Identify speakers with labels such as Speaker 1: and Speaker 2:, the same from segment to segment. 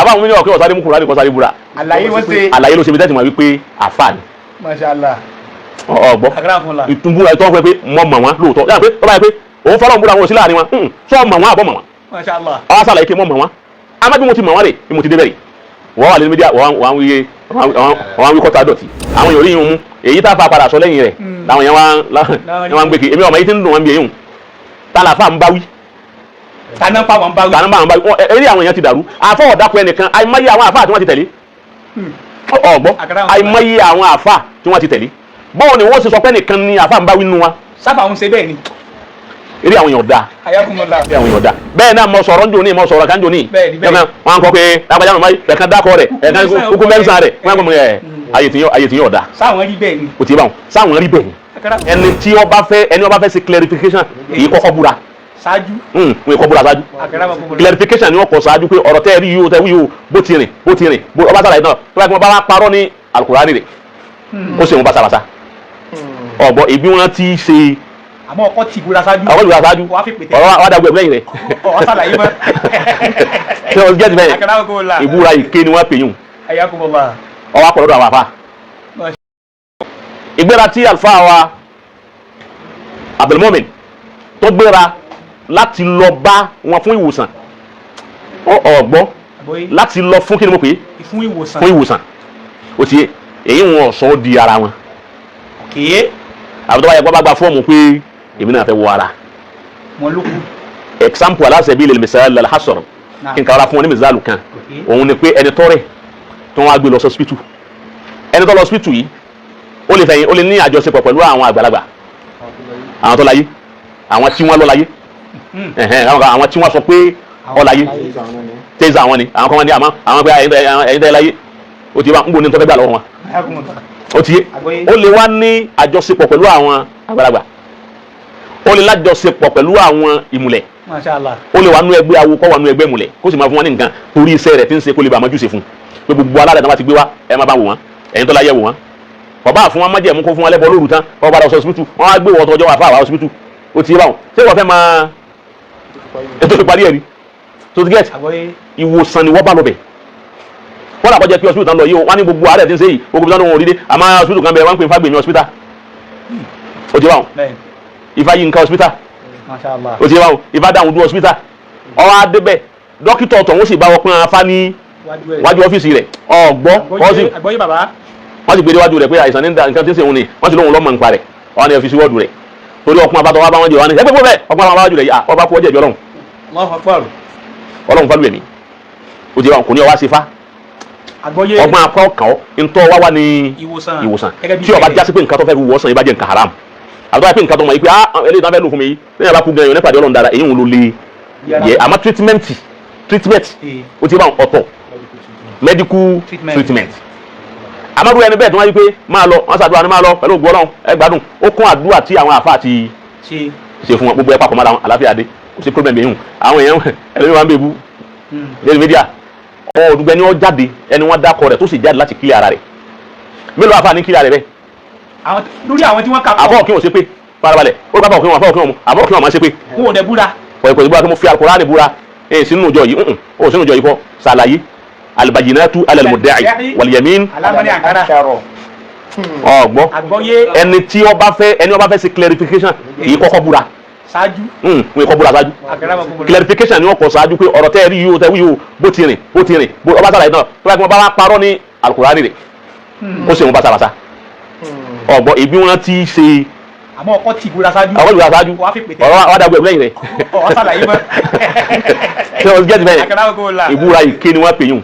Speaker 1: Àbá àwọn mílíọ̀nù kí wọ́n sáré mú Kùránì kọ́ sáré búra.
Speaker 2: Àlàyé wọ́n ṣe.
Speaker 1: Àlàyé ló ṣe bí tẹ́tì mọ̀ wípé àfà ni.
Speaker 2: Masha Allah.
Speaker 1: Ọ̀gbọ́.
Speaker 2: Akramakumullah.
Speaker 1: Ìtúbúra ìtọ́ fún ẹ pé mọ̀ mọ̀ wọn lóòótọ́. Yàrá pé tọ́ba yẹ pé òun fọlọ́ ń búra wọn ò sí láàrin wọn. Sọ mọ̀ wọn àbọ̀ mọ̀ wọn.
Speaker 2: Masha Allah.
Speaker 1: Ọwọ́ sàlàyé kí mọ̀ mọ̀ wọn. Àmọ́ bí mo ti mọ̀ wọn rè bí mo ti débẹ̀ rè. Wọ́n wà lórí mídíà, wọ́n wá ń wí kọ́ta dọ̀tí. Àwọn èèyàn rí yín mú. Èyí tá a fa padà sọ lẹ́yìn rẹ̀ làwọn èèyàn wá ń gbé kiri. Èmi ọmọ yìí ti ń dùn wọn bí eyín. Ta la fa ń bá wí?
Speaker 2: Tànà pa wọn bá wí.
Speaker 1: Tànà bá wọn bá wí. Eré àwọn èèyàn ti dàrú. Àfọ ọ̀dàpọ̀ ẹnìkan, àìmọye àwọn àfáà tí wọ́n ti tẹ̀lé. Ọ̀gbọ́, àìmọye àwọn àfáà tí wọ́n ti tẹ̀lé. Báwo ni wọ́n ṣe sọ pé nìkan ni àfáà ń bá wí nínú wa?
Speaker 2: Sáfà ń ṣe bẹ́ẹ̀ ni.
Speaker 1: Eré àwọn èèyàn dáa.
Speaker 2: Ayakumullah.
Speaker 1: Eré àwọn èèyàn dáa. Bẹ́ẹ̀ náà mo sọ̀rọ̀ njòní, mo sọ̀rọ̀ kan njòní.
Speaker 2: Bẹ́ẹ̀ni, bẹ́ẹ̀ni.
Speaker 1: Wọ́n á kọ́ pé lágbájá màmá yìí ẹ̀kan dákọ̀ rẹ̀ ẹ̀kan kúkú mẹ́sàn-án rẹ̀ wọ́n á kọ́ ẹ̀ ayé tí yóò dáa.
Speaker 2: Sáwọn rí bẹ́ẹ̀ ni.
Speaker 1: Kò tí ì bá wọn. Sáwọn rí bẹ́ẹ̀ ni. Ẹni tí ó bá fẹ́ ẹni ó bá fẹ́ ṣe clarification kì í kọ́kọ́ búra.
Speaker 2: Ṣáájú.
Speaker 1: Wọ́n kọ́ búra ṣáájú. Clarification ni wọ́n kọ ṣáájú pé ọ̀rọ̀ tẹ́ ẹ rí yìí o, tẹ́ wí yìí o, bó ti rìn bó ti rìn bó ọba sàlàyé náà tó bá kí wọ́n bá wá parọ́ ní Al-Qur'ani rẹ̀ ó sì ń báṣabàṣa. Ọ̀gbọ́ ìbí wọn ti ṣe.
Speaker 2: Àmọ́ ọkọ ti búra ṣáájú.
Speaker 1: Ọkọ ti búra ṣáájú. Ọ̀rọ̀ wa dàgbé lẹ́yìn rẹ̀.
Speaker 2: Ọ̀ sàlàyé mọ́.
Speaker 1: Ṣé o gẹ́tì bẹ́ẹ̀? Ìbúra ìké ni wọ́n pè yùn. Ọwọ́ akọ̀lọ́dọ̀ àwọn àfa. Ìgbéra tí àlùfáà wa Abdulmumin tó gbéra láti lọ bá wọn fún ìwòsàn, ọ̀gbọ́, láti lọ fún kí ni mo pè é?
Speaker 2: Fún ìwòsàn.
Speaker 1: Fún ìwòsàn. Ó ti èyí wọn ọ̀sán di ara wọn. Àbí tó bá yẹ kó bá gba fọ́ọ̀mù pé èmi náà fẹ́ wọ ara.
Speaker 2: Wọn ló kú.
Speaker 1: Example aláṣẹ bíi lè misal al-hasr, kí n kàrà fún wọn ní misalu kan. Òun ni pé ẹni tọ́rẹ̀ tí wọ́n á gbé lọ sí hospital, ẹni tó lọ hospital yìí ó lè fẹ̀yìn, ó lè ní àjọṣepọ̀ pẹ̀lú àwọn àgbàlagbà, àwọn tó láyé, àwọn tí wọ́n lọ láyé, àwọn tí wọ́n sọ pé ọláyé tẹ́sí àwọn ni àwọn kan wọ́n ní àmọ́ àwọn pé ẹ̀yin tẹ́ láyé, ó ti wá ń bò ní tọ́fẹ́ gbà lọ́wọ́ wọn, ó ti yé. Ó lè wá ní àjọṣepọ̀ pẹ̀lú àwọn àgbàlagbà, ó lè lájọṣepọ̀ pẹ̀lú àwọn ìmùlẹ̀, ó lè wà nú ẹgbẹ́ awo kọ́ wà nú ẹgbẹ́ ìmùlẹ̀, kó sì máa fún wọn ní nǹkan torí iṣẹ́ rẹ̀ tí ń ṣe kó lè bá àmójúṣe fún pé gbogbo alárẹ̀ náà bá ti gbé wá, ẹ má bá wò wọ́n, ẹ̀yin tó láyé wò wọ́n. Bàbá fún wọn májẹ̀mú kó fún wọn lẹ́bọ̀ lóru tán, kọ́ padà hospital, wọ́n á gbé wọ́n tọjọ́ wà fáwọn hospital. Ó ti yé báwọn. Ṣé wọ́n fẹ́ máa ètò ìparí ẹ̀ ni tó ti gẹ́tì? Ìwòsàn ni wọ́n bá lọ bẹ̀. Wọ́n làkọ́ jẹ́ pé hospital tán lọ yìí o, wọ́n ní gbogbo àárẹ̀ tí ń ṣe yìí, gbogbo ìtàn wọn ò rí dé, àmọ́ hospital kan bẹ̀ wọ́n ń pè Fágbèmí hospital. Ó ti báwọn. Ifáyínká hospital. Ó ti báwọn. Ifádáhùndú hospital. Ọwọ́ adébẹ̀ dókítà ọ̀tọ̀ wọ́n sì bá wọn pín afá ní wájú ọ́fíìsì rẹ̀. Ọ̀gbọ́ wọ́n sì gbé déwájú rẹ̀ pé àìsàn ní nǹkan tí ń ṣe òun ni, wọ́n sì lóhun lọ́mọ nípa rẹ̀. Wọ́n ní ọ́fíìsì wọ́ọ̀dù rẹ̀ torí ọkùnrin abátọ̀ wá bá wọn jẹ wọn ní ẹgbẹ́ bẹ́ẹ̀ ọkùnrin abáwájú rẹ̀ yà ọba kú ọjọ́ ìjọ ọlọ́run ọlọ́run fálù ẹ̀mí. Ó ti wá kò ní ọwá sí fa ọgbọ́n akọ́ ọkàn ọ́ ntọ́ wá wá ní ìwòsàn tí ọba jásí pé nǹkan tó fẹ́ fi wọ́sàn yìí bá jẹ́ nǹkan haram, àbúrò pé nǹkan tó mọ̀ yìí pé ah eléyìí tó fẹ́ lò fún mi yìí lẹ́yìn abá kú gan-an yóò nípàdé ọlọ́run dára, èyí ń lò lè yẹ. Àmọ́ treatment ó ti bá ọ̀tọ̀ medical treatment. Àmọ́ ẹni bẹ́ẹ̀ tí wọ́n yí pé máa lọ, wọ́n ṣàdúrà ní máa lọ pẹ̀lú ògùn ọlọ́run ẹ gbádùn, ó kún àdúrà tí àwọn àfáà ti ṣe fún wọn, gbogbo ẹ papọ̀ mọ́ra wọn, àlàáfíà dé, kò sí problem yìí. Àwọn èèyàn ẹlẹ́mi máa ń bèbú lórí mídíà ọ̀ọ́dúgbẹ́ ni wọ́n jáde, ẹni wọ́n dákọ̀ rẹ̀ tó sì jáde láti kílẹ̀ ara rẹ̀. Mélòó àfáà ní kílẹ̀ rẹ̀ bẹ́ẹ̀?
Speaker 2: Lórí àwọn tí wọ́n kà pọ̀.
Speaker 1: Àfọ̀ kí wọ́n ṣe pé farabalẹ̀ ó bá bá òkè wọn, àfọ̀ kí wọ́n mú, àfọ̀ kí wọ́n máa ṣe pé.
Speaker 2: Wọn ò dẹ̀ búra.
Speaker 1: Pẹ̀lú ìbúra tó mo fi Al-Qur'ani búra ẹ̀ sínú ìjọ yìí, ó sínú ìjọ yìí kọ́ ṣàlàyé albayinatu ala al-mudda'i wal-yamin. Ọ̀gbọ́, ẹni tí ó bá fẹ́ ẹni ó bá fẹ́ ṣe clarification kì í kọ́kọ́ búra
Speaker 2: ṣáájú.
Speaker 1: Wọ́n kọ́ búra ṣáájú. Clarification ni wọ́n kọ ṣáájú pé ọ̀rọ̀ tẹ́ ẹ rí yìí o, tẹ́ wí yìí o, bó ti rìn bó ti rìn bó ọba sàlàyé náà tó bá kí wọ́n bá wá parọ́ ní Al-Qur'ani rẹ̀ ó sì ń báṣabàṣa. Ọ̀gbọ́ ìbí wọn ti ṣe.
Speaker 2: Àmọ́ ọkọ ti búra ṣáájú.
Speaker 1: Ọkọ ti búra ṣáájú. Ọ̀rọ̀ wa dàgbé lẹ́yìn rẹ̀.
Speaker 2: Ọ̀ sàlàyé mọ́.
Speaker 1: Ṣé o gẹ́tì bẹ́ẹ̀? Ìbúra ìké ni wọ́n pè yùn.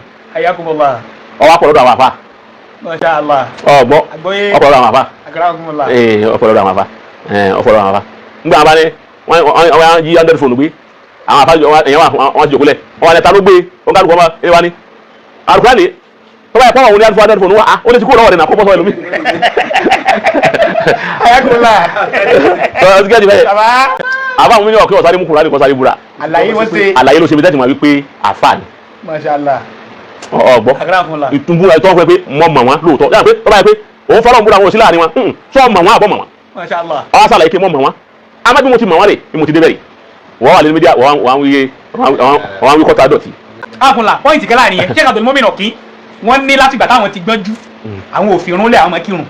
Speaker 1: Ọwọ́ akọ̀lọ́dọ̀ àwọn àfa. Ọ̀gbọ́ ọ̀pọ̀lọpọ̀ àwọn àfa. Ọ̀pọ̀lọpọ̀ àwọn àfa. Ọ̀pọ̀lọpọ̀ àwọn àfa. Nígbà wọn bá ní wọ́n yí hundred phone gbé àwọn àfa èèyàn wọ́n ti jòkó lẹ̀ wọ́n wà ní ta ló gbé wọ́n kálukú ọmọ ẹ wá ní Al-Qur'ani tó bá yẹ kó àwọn oní hundred phone wá ó lè ti kó lọ́wọ́ rẹ̀ nà kó bọ́ sọ ẹlòmí.
Speaker 2: Ayakunla.
Speaker 1: Àbá àwọn mílíọ̀nù kí wọ́n sáré mú Kùránì kọ́ sáré búra.
Speaker 2: Àlàyé wọ́n ṣe.
Speaker 1: Àlàyé ló ṣe bí tẹ́tì máa wí pé àfà ni.
Speaker 2: Masha Allah.
Speaker 1: Ọ̀gbọ́ ìtúbúra ìtọ́ fún ẹ pé mọ̀ mọ̀ wọn lóòótọ́ yàrá pé tọ́ba yẹ pé òun fọlọ́ ń búra wọn ò sí láàrin wọn, sọ mọ̀ wọn àbọ̀ mọ̀ wọn.
Speaker 2: Masha Allah.
Speaker 1: Ọwọ́ sàlàyé pé mọ̀ mọ̀ wọn. Àmọ́ bí mo ti mọ̀ wọn rè bí mo ti débẹ̀ rè. Wọ́n wà lórí mídíà, wọ́n wá ń wí kọ́ta dọ̀tí.
Speaker 3: Àkùnlà point kan láàrin yẹn, Sheikh Abdul Mumin Ọ̀kín, wọ́n ní látìgbà táwọn ti gbọ́njú, àwọn òfin rúnlẹ̀, àwọn kírun,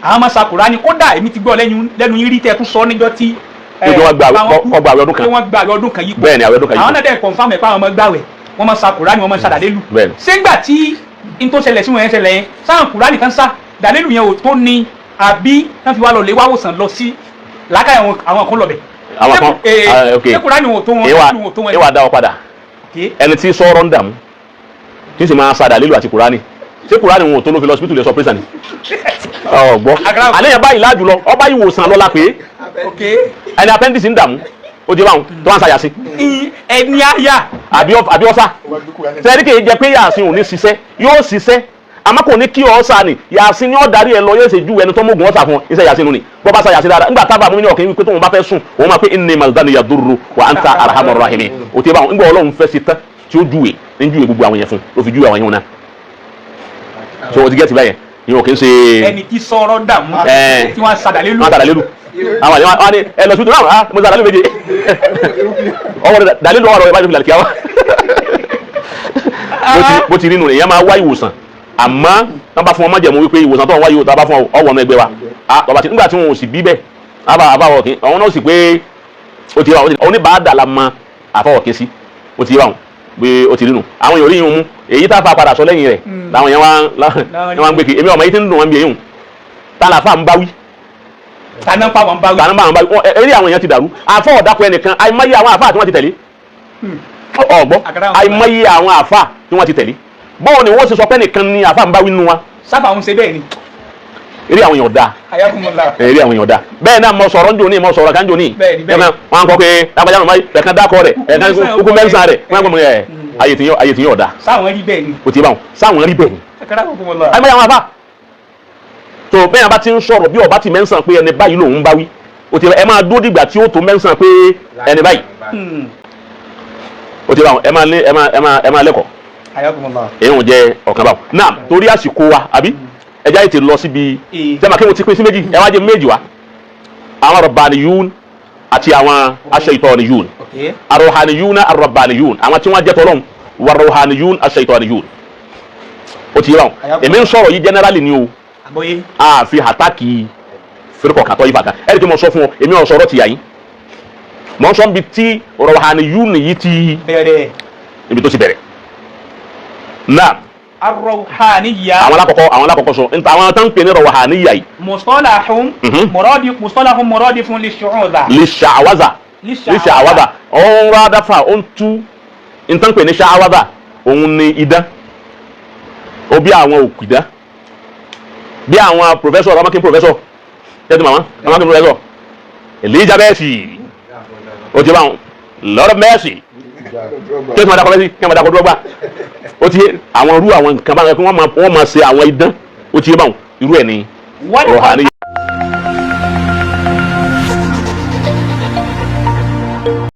Speaker 3: àwọn máa ṣàkùrá ni. Kódà èmi ti gbọ́ lẹ́nu yín rí tẹ́ tún sọ níjọ́ tí
Speaker 1: Pé wọ́n gba àwẹ̀ ọdún kan.
Speaker 3: Pé wọ́n gba àwẹ̀ ọdún kan yípo.
Speaker 1: Bẹ́ẹ̀ ni, àwẹ̀ ọdún kan yípo.
Speaker 3: Àwọn náà dẹ̀ confirm ẹ̀ pé àwọn ọmọ gbàwẹ̀, wọ́n máa ṣàkùrá ni, wọ́n máa ṣàdàlélù.
Speaker 1: Bẹ́ẹ̀ ni.
Speaker 3: Ṣé ńgbà tí n tó ṣẹlẹ̀ sí wọn yẹn ṣẹlẹ̀ yẹn, sáà kùrá nìkan sá dàlélù yẹn ò tó ni, àbí wọ́n fi wá lọ lè wá wòsàn lọ sí làákàyè àwọn kan lọ bẹ̀?
Speaker 1: Àwọn kan, ah, ok.
Speaker 3: Ṣé kùrá ni wọn ò tó wọn,
Speaker 1: Ìwà
Speaker 3: dàlélù wọn ò tó wọn?
Speaker 1: Ìwà dá ọ padà.
Speaker 3: Okay.
Speaker 1: Ẹni tí sọ̀rọ̀ ń dààmú, tí sì máa sadà lílo àti kùránì, ṣé kùránì wọn ò tó ló fi lọ hospital lè sọ prison ni ọgbọ́?
Speaker 3: Àkàrà.
Speaker 1: Àléyàn báyìí láàjù lọ ọba ìwòsàn lọ́la pé ẹni appendix ń dààmú, ó di báwọn tó wá ń ṣàyàsí.
Speaker 3: Ẹni àyà.
Speaker 1: Àbí ọ̀sà sẹ́ni kì í jẹ́ pé yàsín ò ní ṣiṣẹ́, yóò ṣiṣẹ́, àmọ́ kò ní kí ọ̀sà ni yàsín ni ó darí ẹ lọ, yóò ṣe ju ẹni tó mógun ọ̀sà fún ọ iṣẹ́ yàsín ni. Bọ́ bá sa yàsín dáadáa, ńgbà tábà mú ní ọ̀kẹ́ wípé tóun bá fẹ́ sùn, òun máa pé inni mazdani yadurru wa anta arhamur rahimin. Ó ti bá wọn ńgbà Ọlọ́run fẹ́ sí tán tí ó júwe ní júwe gbogbo àwọn yẹn fún, ló fi júwe àwọn yẹn náà. So o ti gẹ́tì báyẹn, ìyẹn ò kì í ṣe
Speaker 3: Ẹni tí sọ̀rọ̀ dààmú tí wọ́n sadàlélù.
Speaker 1: Wọn tàdà lélu, àwọn àti wọn ni ẹ lọ sí náà, ah, mo sàdà lélu méje ọwọ́ dàlélu ọwọ́ rẹ bá jọ fi làlùkìyà wa. Bó ti rí nù, èèyàn máa wá ìwòsàn, àmọ́ wọ́n bá fún ọ májẹ̀mú wípé ìwòsàn tó ń wá yìí, tó bá fún ọ ọwọ́ ọ̀nà ẹgbẹ́ wa, ah, bàbá tí nígbà tí wọn ò sì bí bẹ́ẹ̀, àbá àbá ọ̀kìn àwọn náà sì pé ó ti wà oníbàádà la mọ àfọwọ̀kẹ́ sí. Ó ti wà wọn bí ó ti rí nù, àwọn èèyàn rí yín mú èyí tá a fa padà sọ lẹ́yìn rẹ̀ làwọn èèyàn wá ń gbé kiri. Èmi ọmọ yìí ti ń dùn wọn bí eyín tá la fa ń bá wí.
Speaker 3: Tànà pa wọn bá wí.
Speaker 1: Tànà bá wọn bá wí. Eré àwọn èèyàn ti dàrú. Àfọ ọ̀dàpọ̀ ẹnìkan, àìmọye àwọn àfáà tí wọ́n ti tẹ̀lé ọ̀gbọ́, àìmọye àwọn àfáà tí wọ́n ti tẹ̀lé, bọ́ọ̀ ni wọ́n ṣe sọ pé nìkan ni àfáà ń bá wí nínú wa?
Speaker 3: Sáfà ń ṣe bẹ́ẹ̀ ni.
Speaker 1: Eré àwọn èèyàn dáa.
Speaker 3: Ayakumula.
Speaker 1: Eré àwọn èèyàn dáa. Bẹ́ẹ̀ náà mo sọ̀rọ̀ ń jò ní, mo sọ̀rọ̀ kan jò ní.
Speaker 3: Bẹ́ẹ̀ ni, bẹ́ẹ̀ ni.
Speaker 1: Wọ́n kọ́ pé lágbájá nù ẹ̀kan dákọ̀ rẹ̀, ẹ̀kan kúkú mẹ́sàn rẹ̀, wọ́n kọ́ mọ̀ ẹ̀ ayé tí yóò dáa.
Speaker 3: Sáwọn rí bẹ́ẹ̀ ni.
Speaker 1: Kò tí ì bá wọn sáwọn rí bẹ́ẹ̀ ni.
Speaker 3: Ayakumula.
Speaker 1: Àìmọye àwọn àfáà tó bẹ́ẹ̀ bá ti ń sọ̀rọ̀, bí ọba ti mẹ́sàn pé ẹni báyìí lòun bá wí, o ti ẹ máa dúró dìgbà tí ó tó mẹ́sàn pé ẹni báyìí. O ti bá wọn ẹ máa lé ẹ máa ẹ máa ẹ máa lẹ́kọ̀ọ́.
Speaker 2: Ayakumullah.
Speaker 1: Èyí ò jẹ́ ọ̀kan báwọn náà torí àsìkò wa, àbí ẹja yìí ti lọ síbi sẹ́mi kí mo ti pín sí méjì, ẹ wá jẹ́ méjì wá, àwọn rabbaniyun àti àwọn aṣ-ṣaytaniyun. Arruhaniyun, arrabbaniyun, àwọn tí wọ́n jẹ́ tọ́lọ́hún, warruhaniyun, aṣ-ṣaytaniyun. O ti yé báwọn. Èmi ń sọ̀rọ̀ yìí generally ni o.
Speaker 3: Àgbọ́yé.
Speaker 1: A fi àtàkì firikọ̀ kàtọ́ yìí fàkà ẹ̀rí tí mo sọ fún ọ, èmi ò sọ̀rọ̀ tìyà yín, mọ̀ ń sọ níbi tí ruhaniyun yìí ti
Speaker 3: bẹ̀rẹ̀,
Speaker 1: ibi tó ti bẹ̀rẹ̀ náà.
Speaker 3: Arruhaniyya.
Speaker 1: Àwọn alákọ̀ọ́kọ́ sọ nípa àwọn tó ń pè ní ruhaniyya yìí.
Speaker 3: Mustalahun muradi, mustalahun muradifun lishu'udha.
Speaker 1: Lè ṣàwázà, lè ṣàwázà, òun rádàfà, ó ń tú ní tó ń pè ní ṣàwázà, òun ni idán, ó bí àwọn òkìdá, bí àwọn professor ọmọkín, professor tẹ́tí màmá ọmọkín, professor Elizabeth, ó ti bá wọn Lord of Mercy, kí wọ́n dakọ̀ Mercy, kí wọ́n dakọ̀ dọ́gba. Ó ti àwọn irú àwọn nǹkan báwọn, kí wọ́n máa ṣe àwọn idán, ó ti yé báwọn, irú ẹ̀ ní
Speaker 3: Wal
Speaker 1: ruhani.